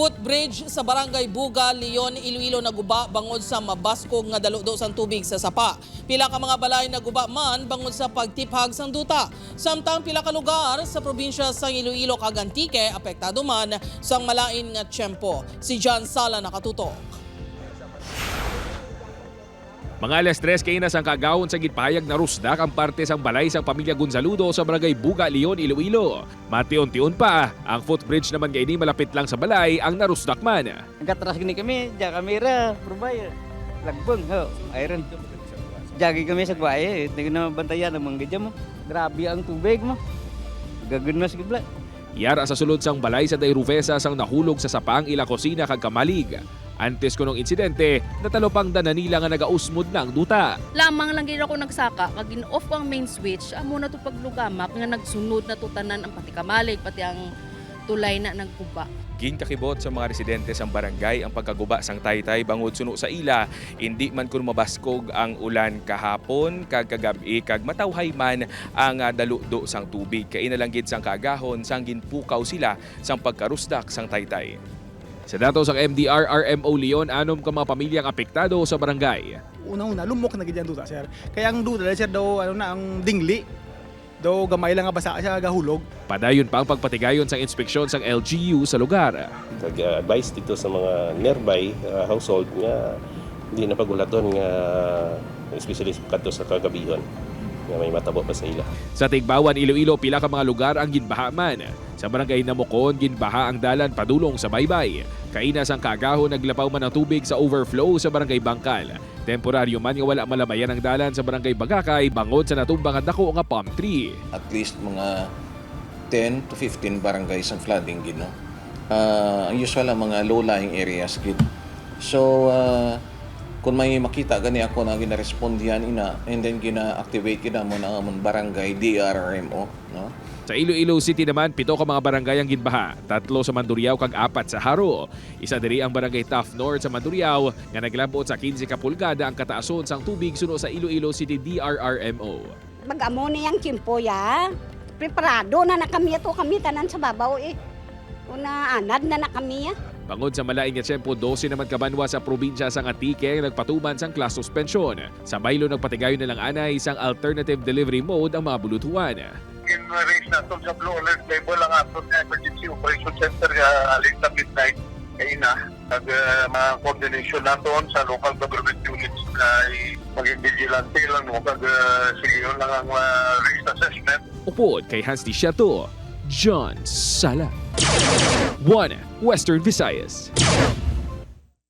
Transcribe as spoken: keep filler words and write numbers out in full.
Footbridge sa Barangay Buga, Leon, Iloilo naguba bangod sa mabaskog nga daludo sang tubig sa sapa. Pila ka mga balay naguba man bangod sa pagtiphag sang duta. Samtang pila ka lugar sa probinsya sang Iloilo kag Antique apektado man sang malain nga tiyempo. Si John Sala nakatutok. Mga alas tres kaina sang kaagahon sa ginpahayag, narusdak ang parte sang balay sang pamilya Gonzaludo sa Barangay Buga, Leon, Iloilo. Mationtion pa, ang footbridge naman nga ini malapit lang sa balay ang narusdak man. Nagkatras gini kami, diya kami ra, probay. Lagbong, ho, iron. Jagi kami sa kuwae, eh. Hindi ko na mabantayan ang mga gadya mo. Grabe ang tubig mo. Gagun mas gibla. Yara sa sulod sang balay sa Day Rufesa sang nahulog sa sapa ang ila kusina kag kamalig. Antes kunong insidente, natalupangdan na nila nga nagausmod na ang duta. Lamang lang gid ako nagsaka, kag gin-off ko ang main switch, amo na to paglugamak nga nagsunod na to tanan, ang pati kamalig, pati ang tulay na nagkuba. Ginkakibot sa mga residente sang barangay ang pagkaguba sang taytay bangod suno sa ila, indi man kuno mabaskog ang ulan kahapon kag kagab-i kag matawhay man ang, ah, daludo sang tubig. Kaina lang gid sang kaagahon sang ginpukaw sila sang pagkarusdak sang taytay. Sa datos sang M D R R M O Leon, anom ka mga pamilya ang apektado sa barangay. Una-una, lumok na gid ang duta, sir. Kaya ang duta, sir, daw, ano na, ang dingli. Daw gamay lang nga basa siya gahulog. Padayon pa ang pagpatigayon sang inspeksyon sang L G U sa lugar. Nag-advise dito sa mga nearby, ah, household nga di na pagulaton nga, especially kadto sa kagabihon, nga may matabo pa sa ila. Sa Tigbawan, Iloilo, pila ka mga lugar ang ginbaha man. Sa Barangay Namocon, ginbaha ang dalan padulong sa Baybay. Kaina sang kaagahon, naglapaw man ang tubig sa overflow sa Barangay Bangkal. Temporaryo man nga wala malabayan ang dalan sa Barangay Bagakay bangod sa natumba nga dako nga palm tree. At least mga ten to fifteen barangays ang flooding gid, no? Ah, ang usual ang mga low-lying areas gid. So, ah, kung may makita gani ako na ginarespondihan ina, and then gina-activate gid namon ang amon barangay D R R M O, no? Sa Iloilo City naman, pito ka mga barangay ang ginbaha, tatlo sa Mandurriao kag apat sa Jaro. Isa diri ang Barangay Taft North sa Mandurriao nga naglab-ot sa quince ka pulgada ang kataason sang tubig suno sa Iloilo City D R R M O. Mag-amo ni ang tiyempo, ya. Preparado na na kami ato, kami tanan sa babaw, eh. Una, anad na na kami, ya. Bangod sa malain nga tiyempo, dose naman ka banwa sa probinsya sang Antique ang nagpatuman sang class suspension. Sa baylo, nagpatigayon na lang anay sang alternative delivery mode ang mga bulutuhan. Gin-raise naton sa blue alert level ang aton nga emergency operation center nga halin sa midnight kaina. Nag, ah, mga coordination naton sa local government units kay maging vigilante lang, no? Kag, ah, sige lang ang, ah, risk assessment. Upod kay Hans Disiato, John Sala, One Western Visayas.